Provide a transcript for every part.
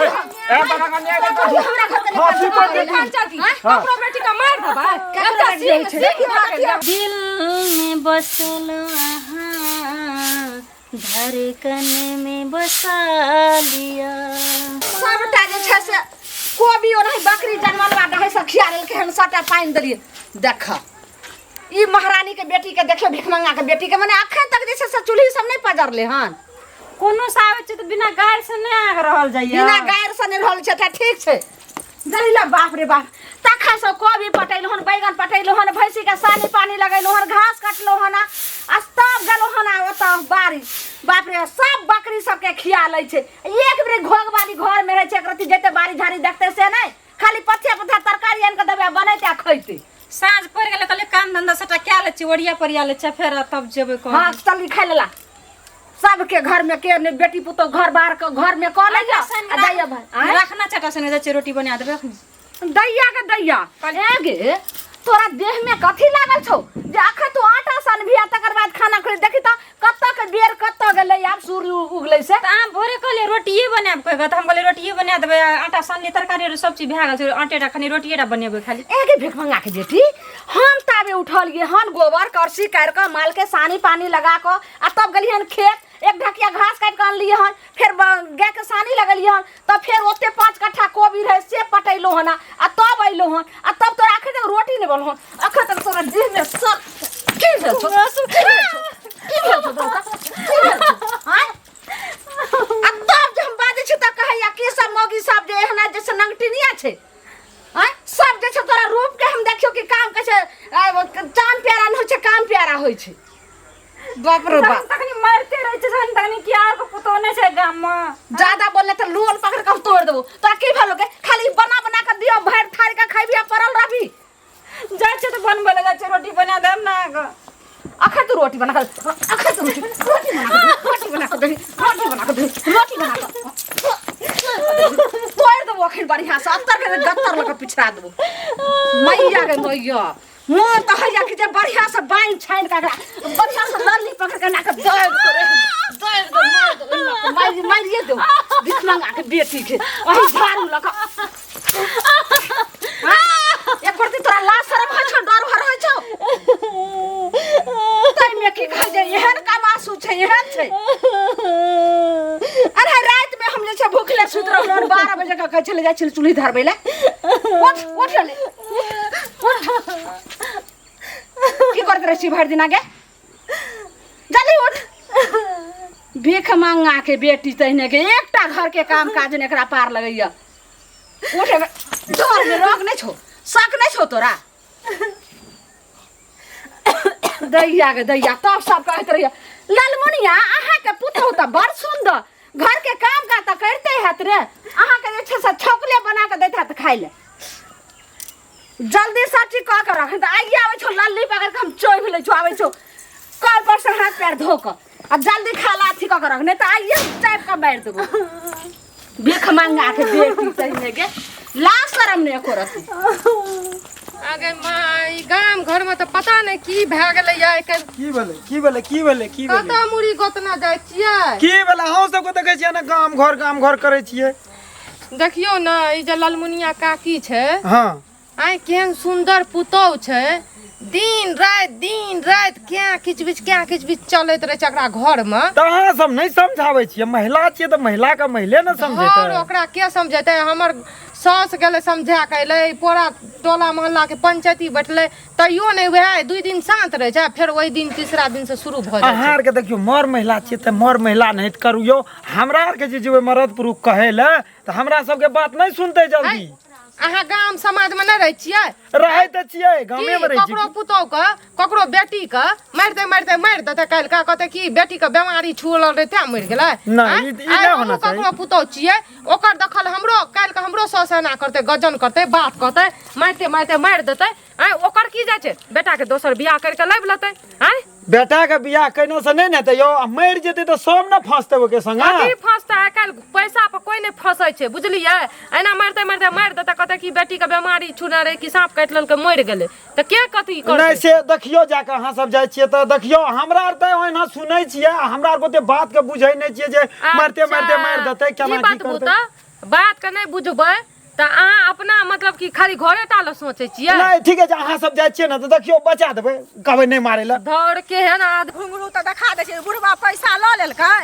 छै ए बड़ा का न्याय देतै हमरा घर के फांसी पर देती पंचायती ककरो बेटी के मार देबै ककरो बेटी होइ छै? सिंह भऽ गेल। दिल में बसल अहाँ धड़कन में बसा लिया सबटा जे छै से कोबी ओनाही बकरी जनमलवा रहै से खिया लेलकै हन सबटा पानि देलियै देख ई महारानी के बेटी के देखियो भिखमंगा के बेटी के मने अखन तक जे छै से चूल्ही सब नहि पजरले हन कोनो से आबै छै तऽ बिना गारि से नहि आगि रहल जाइए बिना गारि से नहि रहल छै तऽ ठीक छै जलिला बाप रे बाप तखन से कोबी पटेलहुँ हन बैगन पटेलहुँ हन भैंसी के सानी पानी लगेलहुँ हन घास कटलहुँ हन आ तब गेलहुँ हन आ ओतऽ बाड़ी बाप रे सब बकरी सबके खिया लै छै एक बेर घोघ वाली घर में रहै छै एक रत्ती जेते बाड़ी झाड़ी देखते से नहि खाली पथिया पथिया तरकारी आनि कऽ देबै आ बनेतै आ खैतै साँझ पड़ि गेलै कहलियै काम धंधा सबटा कए लै छी ओरिया परिया लै छी फेर तब जेबै कहै हाँ चल खाइ लेला सबके घर में के ने बेटी पुतोह घर बाहर के घर में कऽ लैया आ जाइया भाई आँय? रखना चाटा सने जाइ छियै रोटी बना देबै अखनी दैया के दैया ए गे तोरा देह में कथी लागल छौ जे अखन तू आटा सनभी आ तकर बाद खाना खै देखी तऽ कतऽ के बेर कतऽ गेलै आब सूर्य उगलै से तऽ अहाँ भोरे कहलियै रोटिए बनायब कहि कऽ तऽ हम कहलियै रोटिए बना देबै आ आटा सानलियै तरकारी आर सब चीज भए गेल छै आटे टा खाली रोटिए टा बनेबै खाली ए गे भिखमंगा के बेटी हम ताबे उठलियै हन गोबर करसी काटि कऽ माल के सानी पानी लगा कऽ आ तब गेलियै हन खेत एक ढकिया घास काटि कऽ अनलियै हन फेर गाय के सानी लगलियै हन तब फेर ओते 5 कट्ठा कोबी रहै से पटेलहुँ हन आ तब अयलहुँ हन आ तब तोरा अखन तक रोटी नहि बनलहुँ हन अखन तक तोरा देह में सब की भेल छौ की भेल छौ की भेल छौ तोरा की भेल छौ आँय? आ तब जे हम बाजै छी तऽ कहैया की सब मौगी सब जे एहना जैसे नंगटिनिया छै आँय सब जे छै तोरा रूप के हम देखियो कि काम कहै छै चान प्यारा नहि होइ छै काम प्यारा होइ छै बाप रे बाप तखनी मारते रहै छै जहन तखनी की आर के पुतोह नहि छै गाम मे ज्यादा बोलले तऽ लोल पकड़ के हम तोड़ देबो तोरा की भेलो के खाली बना बना के दियो भरि थारी के खैबी आ पड़ल रहबी जाइ छै तऽ बनबै लए जाइ छै रोटी बना देब ने अहाँके अखन तू रोटी बना के अखन तू रोटी रोटी बना के रोटी बना के दही रोटी बना के दही रोटी बना के तोड़ देबो अखन बढ़िया से अंतर के गत्तर लऽ के पिछड़ा देबो मैया गे मैया मोन तऽ होइया कि जे बढ़िया से बान्हि छानि कऽ एकरा बढ़िया से लल्ली पकड़ के एना कऽ दौड़ करे दौड़ दो मारि दो एना कऽ मारि मारिए दो भिख मंगा के बेटी के वही झाड़ू लऽ कऽ हाँ? एक प्रति तोरा लाज शरम होइ छौ डर भर होइ छौ ताहिमे की कहै जे एहन कमासू छै एहन छै अरे राति में हम जे छै भूखले सुति रहलहुँ 12 बजे के कहै छलै जाइ छलै चूल्ही धरबै लए उठ उठ ले की करैत रहै छी भरि दिना गे जल्दी उठ भीख मांगा के बेटी तहिने के एकटा घर के काम काज ने एकरा पार लगैया उठ डर में रोक नहीं छो शक नहीं छो तोरा दैया के दैया तब सब कहैत रहिया ललमुनिया अहाँके पुतहु तऽ बड़ सुन्दर घर के काम काज तऽ करिते हैत रे अहाँके जे छै से छौकले बना कऽ दैत हैत खाइ लए जल्दी सब चीज कऽ के रख तऽ आइए आबै छौ लल्ली पकड़ के हम चोभि लै छौ आबै छौ कल पर से हाथ पैर धो कऽ आ जल्दी खाला अथी कऽ के रख नहि तऽ आइए हम चापि कऽ मारि देबो भीख मंगा के बेटी तहिने के लाज शरम नहि एको रत्ती आगे माँ ई गाम घर में तऽ पता नहि की भए गेलै या आइ काल्हि की भेलै की भेलै की भेलै की भेलै कतऽ मुड़ी गोतना जाइ छियै की भेलै अहूँ सबके देखै छियै ने गाम घर गाम घर करै छियै देखियौ ने ई जे ललमुनिया काकी छै हँ आइ केहन सुन्दर पुतोहु छै दिन राति दिन राति क्या किच बिच क्या किच बिच चलैत रहै छै एकरा घरमे तऽ अहाँ सब नहि समझाबै छियै महिला छियै तऽ महिला के मैले ने घर समझेतै ओकरा के समझेतै हमर सास गेलै समझा के अयलै पूरा टोला मोहल्लाके पंचायती बैठलै तैयो नहि वएह 2 दिन शान्त रहै छै फेर ओहि दिन तीसरा दिनसँ शुरू भऽ जाइ अहाँ छै आरके देखियौ मर महिला छियै तऽ मर महिला नहि करू यौ हमरा आरके जे जेबै मरद पुरुष कहै लए तऽ हमरा सबके बात नहि सुनतै जल्दी अहाँ गाम समाजमे नहि रहै छियै रहै तऽ छियै गामे की मे रहै ककरो छियै पुतोह के ककरो बेटी के मारिते मारिते मारि देतै काल्हि का कहतै कि बेटी के बेमारी छुअल रहै तें मरि गेलै नहि, आँय? ई आइ नहि होना हमहूँ चाही। ककरो पुतोह छियै ओकर दखल हमरो काल्हि के हमरो सास एना करतै गजन करतै बात कहतै मारिते मारिते मारि देतै आँय ओकर की जाइ छै बेटा के दोसर बियाह करि के लाबि लेतै आँय बेटा के बियाह केने से नहि ने हेतै यौ आ मरि जेतै तऽ सब ने फंसतै ओके संगे कथी फंसतै आइ काल्हि पैसा पर कोई नहि फंसै छै बुझलियै एना मारिते मारिते मारि देतै कहतै कि बेटी के बेमारी छूने रहै कि साँप काटि लेलकै मरि गेलै तऽ के कथी नहि करतै से देखियौ जाके अहाँ सब जाइ छियै तऽ देखियौ हमरा आर तऽ ओहिना सुनै छियै आ हमरा आर ओते बात के बुझै नहि छियै जे मारिते मारिते मारि देतै ई केना की बात करतै बूता बातके नहि बुझबै तऽ अहाँ अपना मतलब कि खाली घरे टा लए सोचै छियै। नहि ठीके छै, अहाँ सब जाइ छियै ने तऽ देखियौ बचा देबै, कहबै नहि मारै लए। धर के है ना घुंघरू तऽ देखा दै छै, बुढ़बा पैसा लऽ लेलकै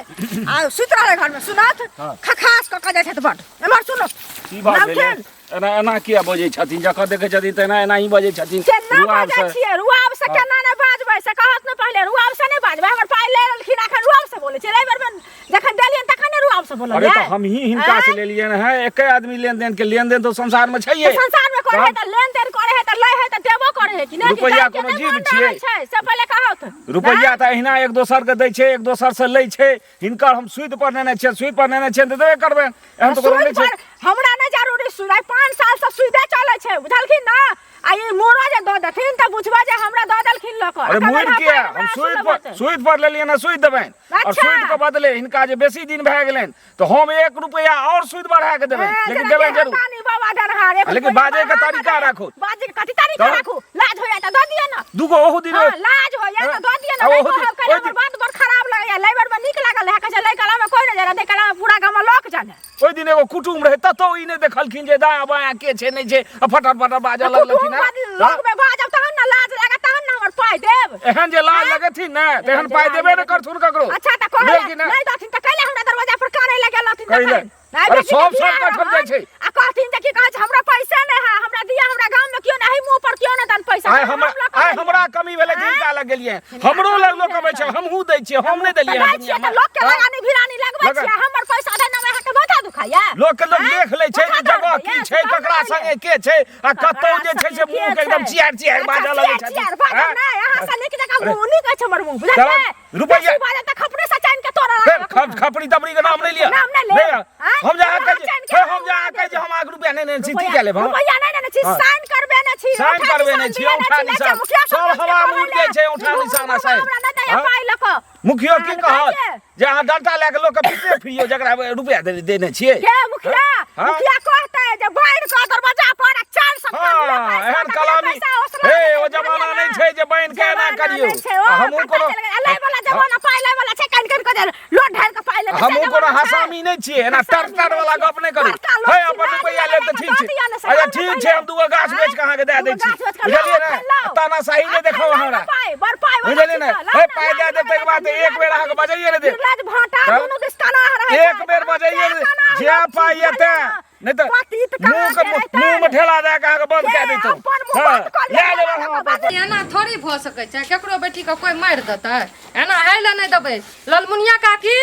आ सुति रहलै घरमे। सुनत खखास कऽ कऽ जाइ छथि बड। एम्हर सुनू। की बात भेलै? नमकीन। एना एना किया बजै छथिन? जखन देखै छथिन तऽ एना एना ही बजै छथिन। केना रुआब बाजै से। छियै? रुआब से केना नहि बाजबै से कहत ने पहिले। रुआब से नहि बाजबै? हमर पाइ ले लेलखिन, एखन रुआब से बोलै छै। एहि बेर मे जखन देलियनि तखन ने रुआब से बोललियै। अरे तऽ हमही हिनका से लेलियनि है, एके आदमी लेन देन के लेन देन तऽ संसार में छैहे। तऽ संसार में करे है तऽ लेन देन करे है तऽ लै है तऽ देबो करे है कि नहि? रुपैआ कि कोनो नहि जीव मन छियै? रहै छै से पहिले कहत। रुपैआ तऽ अहिना एक दोसर के दै छै, एक दोसर से लै छै। हिनकर हम सूद पर नेने छियै, सूद पर नेने छियै तऽ देबे करबै, एहन तऽ कोनो सूद नहि छै। पर हमरा नहि जरूरी सूद, आइ 5 साल से सूदे चलै छै, बुझलखिन ना? आ ई मोरो जे दऽ देथिन तऽ बुझबै जे हमरा दऽ देलखिन लऽ कऽ। अरे आ मुड़ि कमरा किया? पाइ हम हमरा सूद असुल पर होतै। सूद पर लेलियै ने, सूद देबनि और अच्छा। सूद के बदले हिनका जे बेसी दिन भए गेलनि तऽ हम 1 रुपैआ और सूद बढ़ा के देबनि, ए, लेकिन जेना देबनि कि जरूर। हटानी बाबा डरहार, एक लेकिन रुपैआ बाजै के बढ़ा तरीका देबै। राखू। बाजै के कथी तरीका तऽ? राखू? लाज होइया तऽ दऽ दिअ ने। दूगो ओहू दिन हाँ, लाज होइया तऽ दऽ दिअ ने। आ नहि ओहू दिन कहब कहियो, ओहि हमर बात बड़ खराब लगैया। लै बेर मे नीक लागल रहै, कहै छै लै कला मे कोइ नहि जाने, दै कला मे पूरा गाम मे लोक जाने। ओहि दिन एगो कुटुम रहै, ततौ ई नहि देखलखिन जे दायाँ बायाँ के छै नहि छै, आ फटर फटर बाजऽ लगलखिन। कुटुम हँ लोग मे बाजब तहन ने लाज लागत, तहन ने हमर पाइ देब। एहन जे लाज लगेथिन ने तेहन पाइ देबे नहि करथुन ककरो। अच्छा तऽ कहै भेल कि नहि? नहि दथिन तऽ कैले हमरा दरवाजा पर कानै लगे लथिन? कैले? तखन नहि अरे बेटी के सब बियाह सब कठम जाइ छै। आ कहथिन जे की कहै छै, हमरा पैसे नहि है, हमरा दिया, हमरा गाम में केओ नहि, मुँह पर केओ नहि दन पैसा। आइ हम हमरा लऽ कऽ आइ गेलियै। हमरा कमी भेलै कि हिनका लग गेलियै? हमरो लग लोक अबै छै, हमहूँ दै छियै, हम नहि देलियै? दै छियै तऽ लोक के लगानी भिरानी लगबै छियै। हमर पैसा देने में अहाँके माथा दुखाइया? लोक के लोक देख लै छै माथा जे जगह दर्द की होइया? छै, ककरा संगे के छै आ कतौ जे छै से मुँह के एकदम चियार चियार बाजऽ लगै चियार छथिन। बाजब आँय? नहि, अहाँ से नीक जकाँ मुँह नीक अछि हमर मुँह, बुझलियै? तब रुपैआ- बेसी बाजब तऽ खपड़े से चानि के तोड़ऽ फेर लागब। खपड़ी तपड़ी के नाम नहि लिअ। नाम नहि लेब। आँय? हम जे अहाँ कहै चानि छी के हे, हम जे अहाँ कहै छी हम अहाँके रुपैआ नहि नेने छी, की कए लेब हम? रुपैआ नहि नेने छी, हाँ। साइन करबे नहि छी, साइन औंठा करबे निशान नहि छी, दिए औंठा नहि छी, निशान। मुखिया सब सरपंच के हवा कहै उड़ि जाइ लए। छै, औंठा निशान आ साइन। हमरा नहि दैया हाँ? पाइ लऽ कऽ। मुखियो की हाँ, कहत कहै जे अहाँ डंटा लए कऽ लोकके पीटने फिरियौ जकरा रुपैआ देने छियै? के मुखिया? हाँ? मुखिया कहतै जे बाढ़ि कऽ दरवाजा पर आ 400 हाँ, लिअ पैसा, एहन तकरे कलामी पैसा ओसला हे देतै, ओ जमाना बुझलियै नहि ने? छै जे बान्हि के एना जमाना करियौ। नहि छै, ओ आ हमहूँ कतऽ कोनो चलि गेलै? लै वाला जमाना पाइ लै वाला छै, कानि कानि कऽ जे लोड ढारि कऽ पाइ लेतै, से हमहूँ कोनो जमाना छै। हसामी नहि छियै, एना हसामी तर तर नहि वाला छियै। गप नहि करू। बड़का लोक हे छी, अपन लाज रुपैआ लगै लेब तऽ तऽ ठीक दऽ छै। दिअ ने से, अच्छा दऽ ठीक दिअ छै, हम दूगो गाछ आँय? बेच कऽ अहाँके दए दै दूगो छी, गाछ बेच कऽ बुझलियै लाउ, ने? एखन लाउ। तानाशाही नहि एखन देखाउ लाउ हमरा, ने पाइ, बड़ पाइ वाला बुझलियै छी ने? तऽ, लाउ हे ने, पाइ लाज दए देब लगै ताहिके बाद तऽ एक बेर अहाँके बजैए नहि देब। निर्लज भाटा तब? दुनू दिस तनाह रहै एक छै। बेर बजैए क्या तनाह जे लोक छी, पाइ बुझलियै एतै ने? नहि तऽ पतित कहाँ मुँह के के रहितै? मुँह मे ठेला दए कऽ अहाँके बंद कए के दैतहुँ। अपन मुँह हँ, बंद कऽ लिअ, लए लेबै हम अपन। एना थोड़ी भऽ सकै छै, केकरो बेटीके कोइ मारि देतै एना हइ लए नहि देबै। ललमुनिया काकी,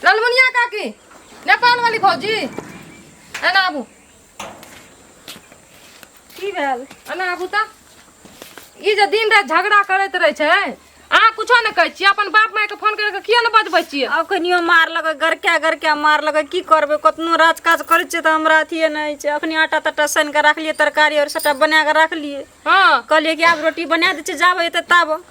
ललमुनिया काकी, नेपाल वाली भौजी, एना आबू। की भेल? एना आबू। तऽ ई जे दिन राति झगड़ा करैत रहै छै, अहाँ कुछो नहि कहै छियै? अपन बाप मायके फोन करि कऽ किया नहि बजबै छियै? आब कनियो मार लगै, गरका गरका मार लगै। की करबै? कतनो राज काज करै छियै तऽ हमरा अथिए नहि होइ छै। अखनी आटा ताटा सानि कऽ राखलियै, तरकारी आओर सबटा बना कऽ राखलियै। हँ। कहलियै कि आब रोटी बना दै छियै, जाबे एतै ताबे।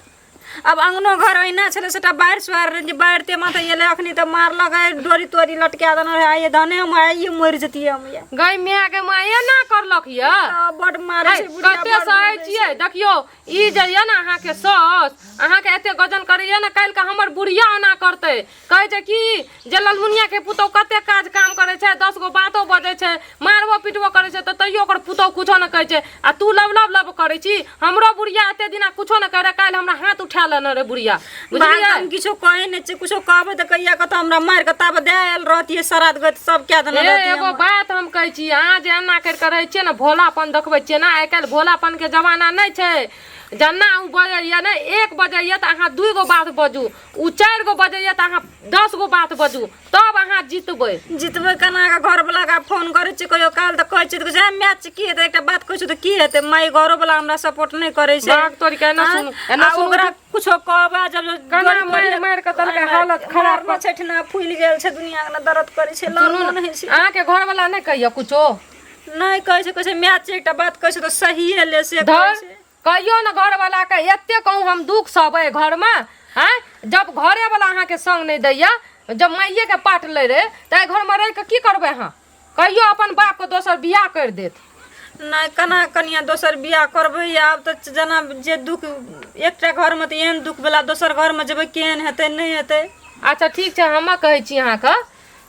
आब अङ्गनो घर ओहिना छलै, सबटा बाढ़ि सुआरि रहै, जे बाढ़िते माथे एलै अखनी तऽ मारलक, डोरी तोरी लटका देने रहै। आइए धाने हम आइए मरि जतियै हम ये। गै माय, गै माय, एना करलक यऽ? तऽ बड मारै छै बुढ़िया, कते बड सहै मारै छै। छियै? देखियौ, ई जे यऽ ने अहाँके साउस, अहाँके एते गजन करैया ने, काल्हि के हमर बुढ़िया ओना करतै। कहै छै कि जे ललमुनिया के पुतहु कते काज काम करै छै, 10 गो बातो बजै छै, मारबो पीटबो करै छै, तऽ तैयो ओकर पुतहु कुछो नहि कहै छै, आ तू लब लब लब करै छी। हमरो बुढ़िया एते दिना कुछो नहि कहै रहै, काल्हि हमरा हाथ उठा लेने रहै बुढ़िया, बात बुझलियै? हम किछो कहै नहि छियै। किछो कहबै तऽ कहिया कतऽ हमरा मारि कऽ ताबे दए आयल रहतियै, सराद गति सब कए देने हे रहतियै एगो हमर। बात हम कहै छी, अहाँ जे एना करि कऽ रहै छियै ने, भोलापन देखबै छियै ने, आइ काल्हि भोलापनके जमाना नहि छै। जेना ओ बजैया ने, एक बजैया तऽ अहाँ 2 गो बात बजू, ओ 4 गो बजैया तऽ अहाँ 10 गो बात बजू, तब अहाँ जीतबै। जितबै केना कऽ? घरवला के फोन करै छियै कहियो काल तऽ कहै छियै तऽ कहै छै, मैच की हेतै? एकटा बात कहै छियै तऽ की हेतै? माय घरोवला हमरा सपोर्ट नहि करै छै। बाग तोड़ि कऽ एना आँय? सुनू, एना आ सुनू। ओकरा कुछो कहबै जब केना मारि मारि कऽ देलकै, हालत खराब। मारने छै ठिना, फूलि गेल छै, दुनिया के दर्द करै छै, सुनू लड़नो ने नहि छै। अहाँके घरवला नहि कहैया कुछो? नहि कहै छै। कहै छै मैच एकटा बात कहै छै तऽ सहिए ले से कहै धर छै। कहियो ने घरवला के, एते कहूँ हम दुख सहबै घरमे? आँय, जब घरेवला अहाँके संग नहि दैया, जब माइएके पाट लै रहै, तऽ एहि घरमे रहि कऽ की करबै अहाँ? कहियो अपन बापके दोसर बियाह करि देत। नहि, केना कनिया दोसर बियाह करबै? आब तऽ जेना जे दुख एकटा घरमे तऽ एहन दुख भेला, दोसर घरमे जेबै केहन हेतै नहि हेतै। अच्छा ठीक छै, हम कहै छी अहाँके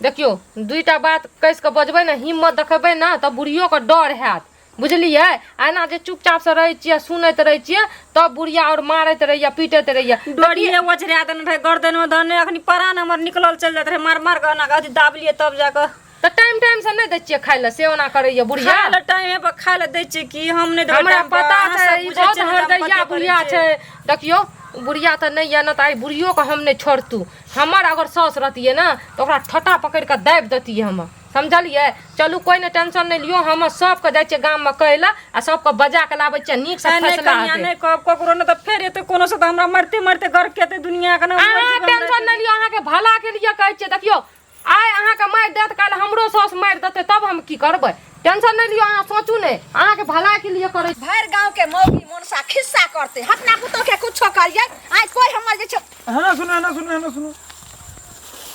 देखियौ दुईटा बात कसि कऽ बजबै ने हिम्मत देखेबै ने तऽ बुढ़ियोके डर हैत बुझलियै आ एना जे चुपचापसँ रहै छियै सुनैत रहै छियै तब बुढ़िया आओर मारैत रहैया पीटैत रहैया डोरिये ओझरा देने रहै गर्दनमे धने अखनी प्राण हमर निकलल चलि जाइत रहै मार मार कऽ एना कऽ अथी दाबलियै तब जाकऽ तऽ टाइम टाइम से नहि दै छियै खाय लए से ओना करैया बुढ़िया खाय लए टाइमे पर खाय लए दै छियै की हम नहि देबै हमरा टाइम पर, पता अहाँ छै सब ई बुझै बहुत छियै ने जे हम हरदैया कते करै बुढ़िया छियै। छै देखियौ बुढ़िया तऽ नहि यऽ ने तऽ आइ बुढ़ियोके हम नहि छोड़तू हमर अगर साउस रहतियै ने तऽ ओकरा ठोटा पकड़ि कऽ दाबि दैतियै हम समझलियै चलू कोइ नहि टेंशन नहि लियौ हम सबके जाइ छियै गाममे कहै लए आ सबके बजा कऽ लाबै छियै नीकसँ नहि फैसला कनिया हेतै नहि कहब ककरो नहि तऽ फेर एतै कोनो से तऽ हमरा मरते मरते गर्व केतै दुनिया के ना अहाँ टेंशन नहि लियौ अहाँके भलाके लिए कहै छियै देखियौ आइ अहाँके मारि देत काल्हि हमरो साउस मारि देतै तब हम की करबै टेंशन नहि लियौ अहाँ सोचू नहि अहाँके भलाके लिए करै छी भरि गांव के मौगी मनसा खिस्सा करते अपना पुतोह के कुछो करिए आइ कोई हमर जे छै हँ सुनू हँ सुनू हँ सुनू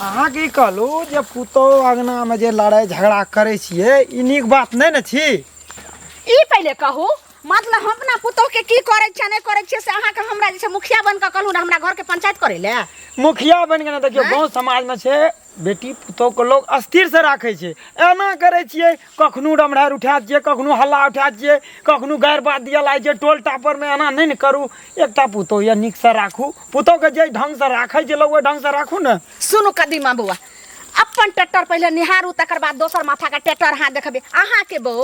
अहाँके ई कहलहुँ जे पुतोहु अङ्गनामे जे लड़ाइ झगड़ा करै छियै ई नीक बात नहि ने छी ई पहिले कहू मतलब हम अपना पुतोह के की करै छियै नहि करै छियै से अहाँके हमरा जे छै मुखिया बनि कऽ कहलहुँ ने हमरा घरके पंचायत करै लए मुखिया बनि कऽ ने देखियौ गाँव समाजमे छै बेटी पुतोहके लोक स्थिरसँ राखै छै एना करै छियै कखनो डमरारि उठा छियै कखनो हल्ला उठा छियै कखनो गारि बात दिअ लागै छियै टोल टापरमे एना नहि ने करू एकटा पुतोह यऽ नीकसँ राखू पुतोहके जाहि ढङ्गसँ राखै छै लोक ओहि ढङ्गसँ राखू ने सुनू कदीमा बौआ अपन ट्रैक्टर पहिले निहारू तकर बाद दोसर माथाके ट्रैक्टर अहाँ देखबै अहाँके बौ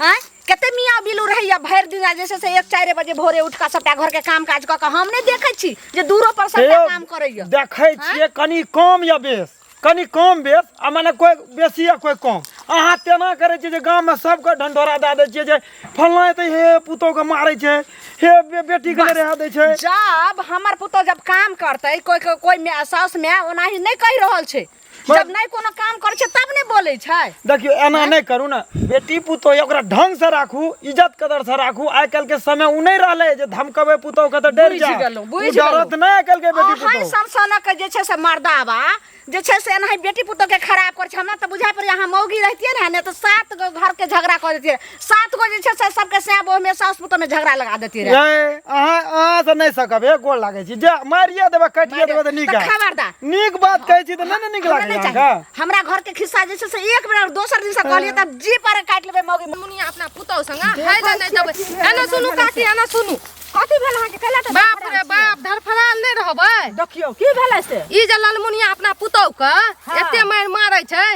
आँय कते मियाँ बिलू रहैया भरि दिन जे छै से एक 4 बजे भोरे उठि कऽ सबटा घरके काम काज कऽ कऽ हम नहि देखै छी जे दूरो पर सबटा काम करैया देखै छियै कनि कम या बेस कनि कम बेस आ मने कोइ बेसी या कोइ कम अहाँ तेना करै छियै जे गाममे सबके ढंढोरा दए दै छियै जे फल्लाँ एतै हे पुतोहके मारै छै हे बेटीके नहि रहऽ दै छै जब हमर पुतोह जब काम करतै कोइ कोइ साउस माय ओनाही नहि कहि रहल छै जब नहि कोनो काम करै छै तब नहि बोलै छै देखियौ एना नहि करू ने बेटी पुतोह यऽ ओकरा ढंगसँ राखू इज्जत कदरसँ राखू आइ काल्हिके समय ओ नहि रहलै जे धमकबै पुतोहके तऽ डरि बुझि जायत गेलहुँ, ओ बुझि डरत गेलहुँ। नहि आइ काल्हिके बेटी अहाँ पुतोह सन सनक जे छै से मर्दाबा जे छै से एनाही बेटी पुतोह के खराब करै छै हमरा तऽ बुझाइ पड़ैए अहाँ मौगी रहितियै ने नहि तऽ सात गो घरके झगड़ा कऽ दैतियै सात गो जे छै से सबके सैं बहुमे साउस पुतोहमे झगड़ा लगा दैतियै रहए ए, अहाँ अहाँ से नहि सकब हे गोर लागै छी जे मारिए देबै काटिए देबै तऽ नीक तऽ हैत। खबरदार नीक बात कहै छी तऽ नहि ने नीक हमरा लागै नहि अहाँके चाही हमरा घर के खिस्सा जे छै से एक बेर और दोसर दिन से कहलियै तब जी पर काटि लेबै मौगी मुनिया अपना पुतहु संगे है ले नहि देबै एना सुनू काकी एना सुनू कथी भेल अहाँके कैला तऽ बाप रे बाप धरफड़ाल नहि रहबै देखियौ की भेलै से ई जे ललमुनिया अपना पुतहु के एते मारि मारै छै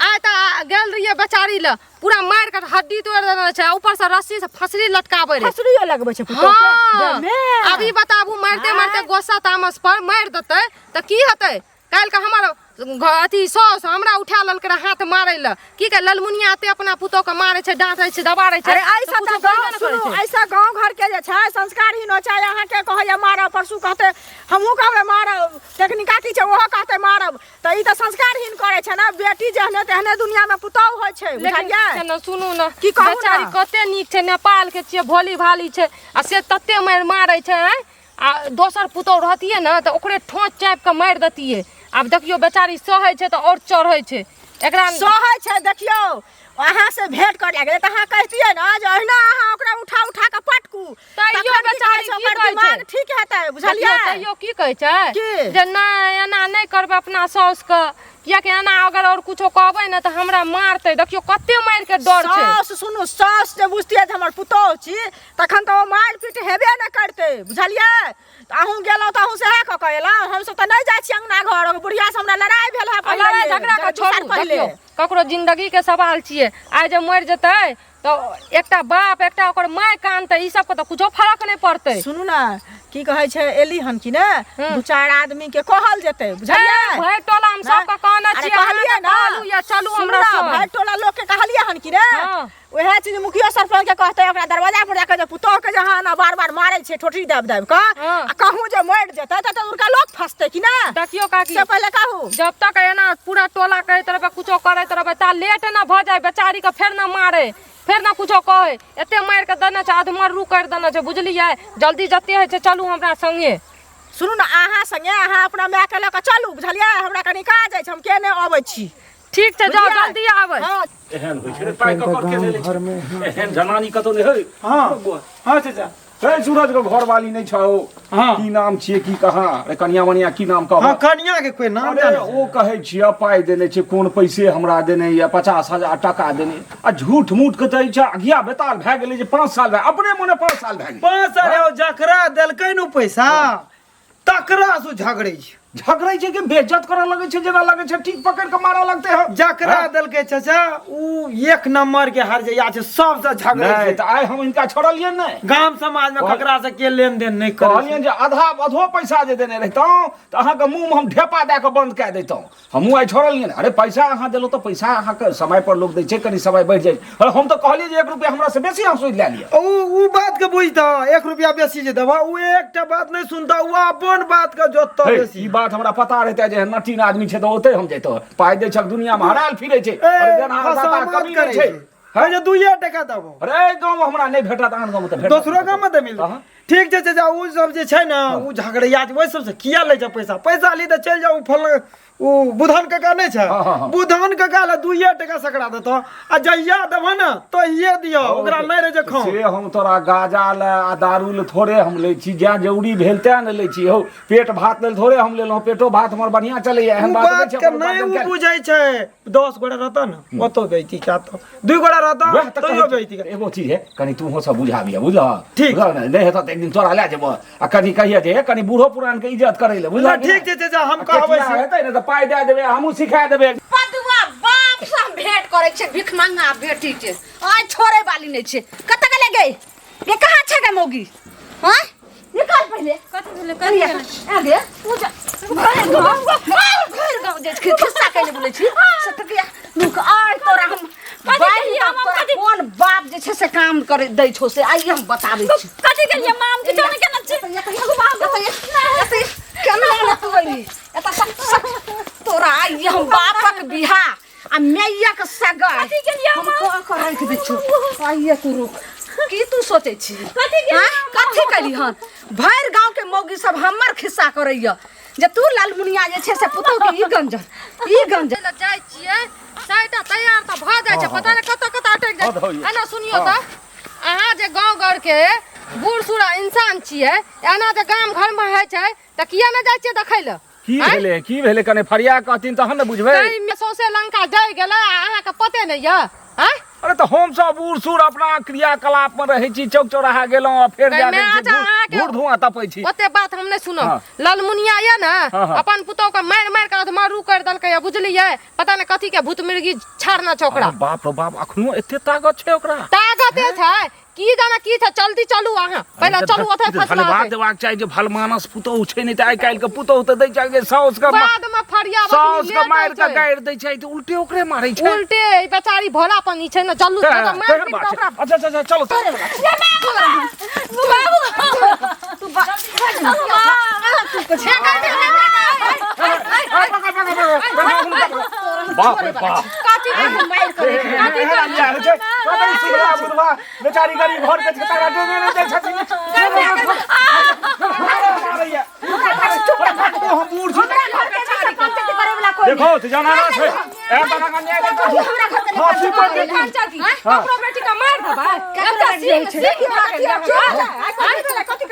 आइ तऽ गेल रहियै बेचारी लए पूरा मारि के हड्डी तोड़ि देने छै ऊपर से रस्सी से फसरी लटकाबै रहै फसरियो लगबै छै पुतोह के हाँ गमे। अभी बताबू मारते मारते गुस्सा तामस पर मारि देतै तऽ की हेतै काल्हि के हमर अथी साउस हमरा उठा लेलकै रहए हाथ मारै लए की कहै ललमुनिया एते अपना पुतोह के मारै छै डाँटै छै दबारै छै अरे ऐसा तऽ तऽ कुछो करबे गाँव ने करै सुनू छै। ऐसा गाँव घर के जे छै संस्कारहीन होइ छै अहाँके कहैया मारब परसू कहतै हमहूँ कहबै मारब टेक्निका की छै ओहो कहतै मारब तऽ ई तऽ संस्कारहीन करै छै ने बेटी जेहने तेहने दुनियामे पुतोहु होइ छै लेकिन बुझलियै छै ने सुनू ने की कहू ने? बेचारी कते नीक छै नेपाल के छियै भोली भाली छै आ से तते मारि मारै छै आँय आ दोसर पुतोहु रहतियै ने तऽ ओकरे ठोस चापि कऽ मारि दैतियै आब देखियौ बेचारी सहै छै तऽ आओर चढ़ै छै एकरा सहै छै देखियौ अहाँ से भेंट करे गेलै तऽ अहाँ कहितियै ने जे अहिना अहाँ ओकरा उठा उठा कऽ पटकू तैयो तखन की बेचारी कहै छै, की ओकर कहै छै? दिमाग ठीक हेतै बुझलियै देखियौ, तैयो की कहै छै की? जे नहि एना नहि करबै अपना साउसके कियाकि एना अगर आओर कुछो कहबै ने तऽ हमरा मारतै देखियौ कते मारिके डर छै साउस सुनू साउस जे बुझतियै जे हमर पुतोहु छी तखन तऽ ओ मारि पीट हेबे नहि करतै बुझलियै तऽ अहूँ गेलहुँ तऽ अहूँ सएह कऽ कऽ एलहुँ हमसब तऽ नहि जाइ छी अङ्गना घर ओहि बुढ़ियासँ हमरा लड़ाइ भेल है आ लड़ाइ झगड़ा के छोड़ू देखियौ ककरो जिंदगी के सवाल छियै आइ जे मरि जेतै तऽ एकटा बाप एकटा ओकर माय कानतै ई सबके तऽ कुछो फरक नहि पड़तै सुनू ने की कहै छै एली हन कि ने दू चारि आदमी के कहल जेतै बुझलियै भरि टोला हम सबके कहने अरे छियै कहलियै अहाँके ने कहलू या चलू सुनू हमरा ने, संग भरि टोला लोक के कहलियै हन कि ने हँ। वएह चीज मुखियो सरपंच के कहते ओकरा दरवाजा पर जाके जे पुतोह के जे अहाँ एना बार बार मारे छै ठोठी दाबि दाबि कऽ हँ। आ कहूँ जे मरि जेतै तऽ उनका लोक फंसतै कि ने देखियौ काकी से पहिले कहू जब तक एना पूरा टोला कहैत रहबै कुछो करैत रहबै ता लेट न भऽ जाय बेचारी के फेर न मारे फेर न कुछो कहै एते मारि के देने छै अधमरू करि देने छै बुझलियै जल्दी जते होइ छै चलू हमरा संगे सुनू ने अहाँ संगे अहाँ अपना मायके लऽ कऽ चलू बुझलियै हमरा कनि काज अछि हम के नहि अबै छी ठीक छै जाउ बुझलियै? जल्दी आबै हँ एहन होइ छै रे, पाइ ककर के ले लै छै? एहन जनानी कतौ नहि होइ हँ हँ चाचा हे सूरज के घरवाली नहि छौ? हाँ। की नाम छियै, की कहाँ अरे कनिया मनिया की नाम कहब? हाँ, कनिया के कोई नाम अरे जानै छै? ओ कहै छियै पाइ देने छै, कोन पैसे हमरा देने यऽ, 50,000 टाका देने, आ झूठ मूठ के तऽ छै अगिया बेताल भए गेलै जे 5 साल भए, अपने मने 5 साल भए गेलै। 5 साल यौ, जकरा देलकै नु पैसा तकरा से झगड़ै छै। झगड़ै छै कि बेइज्जत करऽ लगै छै, जेना लगै छै ठीक पकड़ि कऽ मारऽ लगतै हम। जकरा देलकै चाचा उ एक नंबर के हर जइया छै, सबसे झगड़ै नहि छै। तऽ आइ हम हिनका छोड़लियनि नहि। गाम समाज में ककरा से के लेन देन नहि करै छै। कहलियनि जे आधा अधो पैसा जे देने रहितहुँ तऽ अहाँके मुँहमे हम ढेपा दए कऽ बन्द कए दैतहुँ। हमहूँ आइ छोड़लियनि। अरे पैसा अहाँ देलहुँ तऽ पैसा अहाँके समय पर लोक दै छै, कनि समय बढ़ि जाइ छै। अरे हम तऽ कहलियै जे 1 रुपया हमरा से बेसी अहाँ सूद लए लिअ। उ बात के बुझतऽ, 1 रुपया बेसी जे देबऽ उ एकटा बात नहि सुनतऽ, उ अपन बात के जोततऽ हे, बेसी। ई बात हमरा पता रहितै जे नटीन आदमी छै तऽ ओतै हम जैतहुँ। पाइ दै छक दुनियामे हरायल फिरै छै। ए, अरे देनहार दाता फसामत कमी नहि करै छै। छै। है जे 2 टका देबो। अरे गाँवमे हमरा नहि भेटत, आन गाँवमे तऽ भेटत। दोसरो गाँवमे तऽ मिलत। हाँ। ठीक छै चाचा, उ सब जे छै ने उ झगड़ैया छै, ओहि सबसँ किया लै छै पैसा? पैसा ली तऽ चलि जाउ फल उ बुधन काका नहि छै? हाँ, हाँ, हाँ। बुधन काका लए 2 टका सकरा देतौ, आ जहिया देबह ने तहिये दियौ, ओकरा नहि रहै छै खाउ। से हम तोरा गाजा लए आ दारू लए थोड़े हम लै छी, जैं जरूरी भेल तैं ने लै छी। हौ, पेट भात लेल थोड़े हम लेलहुँ, पेटो भात हमर बढ़िआँ चलैया, एहन उ बात नहि बात छै। के अपन नहि उपार्जन उ कए। बुझै छै। 10 गोटा रहतऽ ने ओतौ बेइज्जती कए, 2 गोटा रहतऽ वएह तऽ तैयो कहै छी। बेइज्जती कए। एगो चीज है, कनि तूहो सब बुझाबिह, बुझलह? ठीक। बुझलह ने? नहि हेतऽ तऽ एक दिन तोरा लए जेबह आ कनि कहिए जे कनि बूढ़ो पुरान के इज्जत करै लए, बुझलह? ना, ठीक छै चाचा, हम कहबै से। हेतै ने तऽ पाइ दए देबै, हमहूँ सिखा देबै। पदुआ बाप से हम भेंट करै छियै, भिखमंगा बेटी के आइ छोड़े वाली नहि छै। कतऽ गेलै गे? गे कहाँ छै गे मौगी? हाँ निकाल पहिले। कथी भेलै? कथी कथी भेलै? आ गे तू जा घर गाँव, घर गाँव जाइ छी, खिस्सा कैले बोलै छी सतकिया रुक। आइ तोरा हम कथी बाइक केलियै हम? तोरा कथी? कोन बाप जे छै से काम करे दै छौ से आइ हम बताबै छी। कथी केलियै माम? किछो नहि केने छी। केना ने तू अइली एतऽ? सब सब तोरा आइ हम बापक बियाह आ मैयाक सगाई कथी केलियै हम माम? कऽ कऽ राखि दै छौ। आइए तू रुक, की तू सोचै छी? कथी केलियै आँय? माम? कथी केली हन? भरि गाँव के मौगी सब हमर खिस्सा करैया जे तू लालमुनिया जे छै से पुतहु के ई गंजन ई गंजन। लए जाइ छियै, चारिटा तैयार तऽ भऽ जाइ छै, पता नहि कतऽ कतऽ अटकि जाइ हद होइए। छै। एना सुनियौ तऽ, अहाँ जे गाँव घरके बूढ़ सूढ़ इंसान छियै, एना जे गाम घरमे होइ छै तऽ किया नहि जाइ छियै देखै लए? की आँय? भेलै, की भेलै? कने फरिया कहथिन तहन ने बुझबै। ताहिमे सौंसे लंका जरि गेलै आ अहाँके पते नहि यऽ? आँय? अरे तऽ हम सब बूढ़ सूढ़ अपना क्रियाकलाप में रहै छी, चौक चौराहा गेलहुँ आ फेर जा मैं अच्छा अहाँके घूर धुआं तपै छी। ओते बात हम नहि सुनब। हाँ। ललमुनिया यऽ ने, हाँ, हाँ। अपन पुतोह के मारि मारि के अधमरू करि देलकै यऽ, बुझलियै? पता नहि कथी के भूत मिर्गी छाड़ना छै ओकरा। अरे बाप रे बाप, अखनो एते ताकत छै ओकरा? ताकते छै की जाने की छै। जल्दी चलू अहाँ, पहिले चलू ओतै ई तऽ फसला धन्यवाद हेतै। देबाक चाही जे भलमानस पुतोहु छै, नहि तऽ आइ काल्हि के पुतोहु तऽ दै छै जे साउस के बाद में फरिया साउस के मारि के गारि दै छै तऽ उल्टे ओकरे मारै छै। उल्टे ई बेचारी भोला पनी छै ने, जल्लू तेहन तऽ मारि तेहन पीट बात कऽ छै। ओकरा। अच्छा अच्छा अच्छा, चलो। तू बा- पकड़ पकड़ पकड़, बाप रे बाप। काटी के हम मारि कऽ देबै। एहन अन्याय होइ छै? पता नहि सुधरा बुढ़वा बेचारी गरीब घर के छै, तारा देने नहि दै छथिन। मारैया। हम बूढ़ छी। हमरा घर के छै पंचायती करे वाला कोई देखो तऽ जनाना छै, एहन तरहक अन्याय नहि करू। हमरा घर के फांसी पर दे दी। ककरो बेटी के मारि देबै? केकरो सिंह सिंह भऽ गेल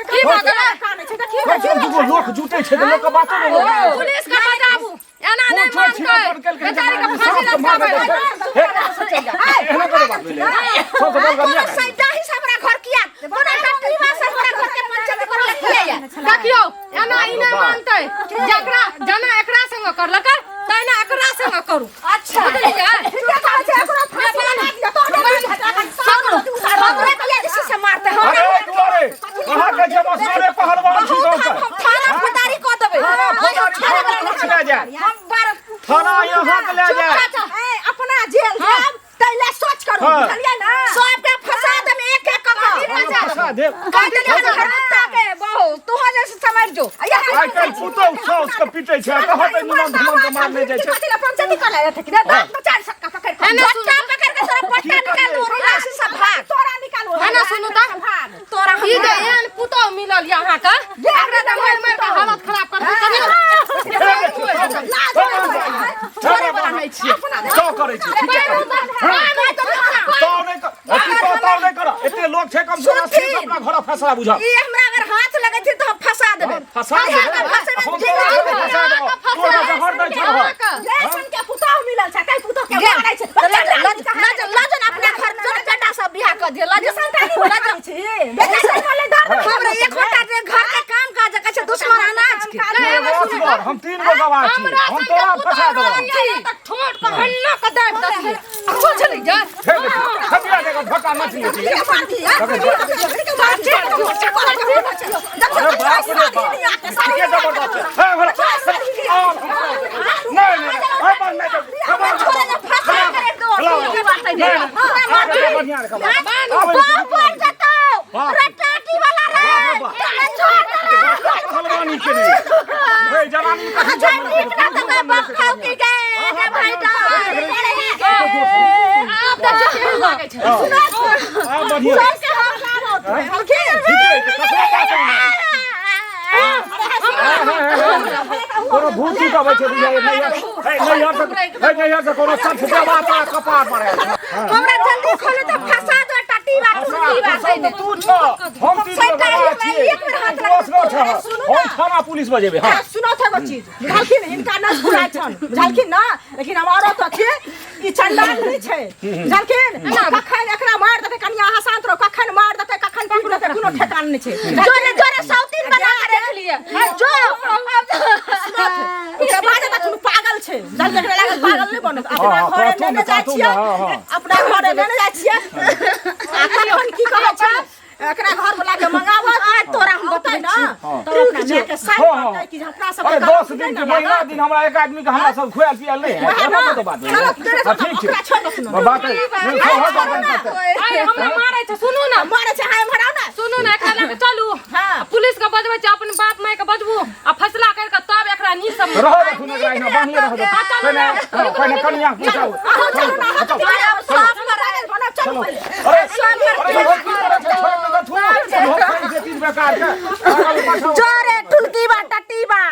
की भऽ गेलै? कम से कम दूगो लोक जुटै छै तऽ लोकके बातो नहि लोक पुलिस के बजाबू, एना नहि कोन छोट मानतै छिनर केलकै जे बेचारी के मारि फांसी साउस के मारने लटकाबै। दै छै। हे, एहनो करे बात भेलै? सबसँ बड़का कोनो अन्याय। सैदाही से हमरा घर किया, कोनो डकलीवा से हमरा घर के पंचायती करे ला किया या? देखियौ, एना ई नहि मानतै। जकरा जेना एकरा संग करलकै तहिना एकरा संग करू। अच्छा। बुझलियै? ठीके कहै छै, एकरो फांसी लगा दियौ, तहने बुझत। हमरे किया जे छै से मारतै हमरा? अरे दुआरे अहाँ के जे मसरे पहलवान छी गाँव के। हम थाना फौजदारी कऽ देबै। थाना फौजदारी थाना के लए जाए। हम बार थाना यहाँ के लए जाए। ए, अपना जेल जायब तैले सोच करू। हाँ। बुझलियै ने? सबके फंसा देब एक एक कऽ कऽ। फंसा देब। कह देलियै हन घरकुत्ता के बहू तू जैसे समझ जो। आइ काल्हि पुतहु साउस के पिटै छै आ कहत निमन धुमन के मारने जाइ छै। कथी लए पंचायती कऽ ले कि दाँत में चारि सक्का पकड़ि कऽ एना सुनू झटका पकड़ के तोरा पट्टा निकाल दू रोला से सब भाग। तोरा निकालू। एना सुनू तऽ। भाग। तोरा हम ई जे एहन पुतोह मिलल यऽ अहाँके, एकरा तऽ मारि मारि कऽ हालत खराब कर छोड़े वाला नहि छियै। तो करै छी, ठीके करै छी। तो नहि कर, अथी तो तो नहि कर, एते लोक छै, कम से कम अस्थिर से अपना घर तोरा फैसला बुझल। ई हमरा अगर हाथ लगै छै तऽ हम फंसा देबै। फंसा देबै। हम तोरा फंसा देबौ, तोरा जहर दै छौ। जैसन के पुतोह मिलल छै तै पुतोह के मारै छै। लजन अपना घर जो बेटा सब बियाह कर दिया लजन लजन छी बेटा सब बोले दर्द। हमरा एक घंटा जे घर के काम काज करै छै दुश्मन अनाज के। असगर हम 3 गो गवाह छी, हम तोरा फंसा देबौ। ठोट के हन्ना के दाबि देथिन, बुझली जा। खटिया देगा ढोका मछली। अरे बाप रे बाप, के जबरदस्त है भला। नहीं नहीं, अब नहीं, बढ़िया रखा। पहलवानी के लिए जवानी। बढ़िया कोनो भूत चूत अबै छै बुझाइए। नैहर से कोनो सठ देवाता कपार पर आयल। हमरा जल्दी खोलो तऽ फंसा दो टटी बा टुटी बा। तू छ, हम 3 गो गवाह छियै, तू असगर छ, हम थाना पुलिस बजेबै। हां सुनो थ एगो चीज, बुझलखिन? हिनका न बुझाइ छन, बुझलखिन ना? लेकिन हम औरत छी, ई चंडाल नहीं छै, बुझलखिन? कखन एकरा मार देतै, कनिया अहाँ शांत रहो, कखन मार देतै कखन पीट देतै कोनो ठेकान नहीं छै। जोरे जोरे सौतीन बना के रख लिए जो। ओकरा बाद तखन पागल छै, बुझलखिन? एकरा लागल पागल नहीं बनत। अपना घरे लेने जाइ छियै, अपना घरे लेने जाइ छियै। आ कखन की कहै छै, एकरा घर वाला के मंगाबत आज तोरा हम बतै ना, तब अपना माय के साइन करतै कि अपना सब। अरे 10 दिन के महीना दिन हमरा एक आदमी के हमरा सब खुआल पियाल नहीं है, एना तो बात नहीं। ठीक छै, बात नहीं। अरे हमरा मारै छै, सुनू ना। मारै छै, हाय मराउ ना। सुनू ना, एकरा लके चलू। हां, पुलिस के बजबै छै, अपन बाप माय के बजबू आ फैसला कर के तब एकरा नी सब रहो। रखू ना एकरा एना बान्हले रहो। पहिने पहिने कनिया पूछाउ। चलू ना, साफ कर चलू। अरे अरे, की करै छै? छोड़ दे, छू तीन बेकार के। जोर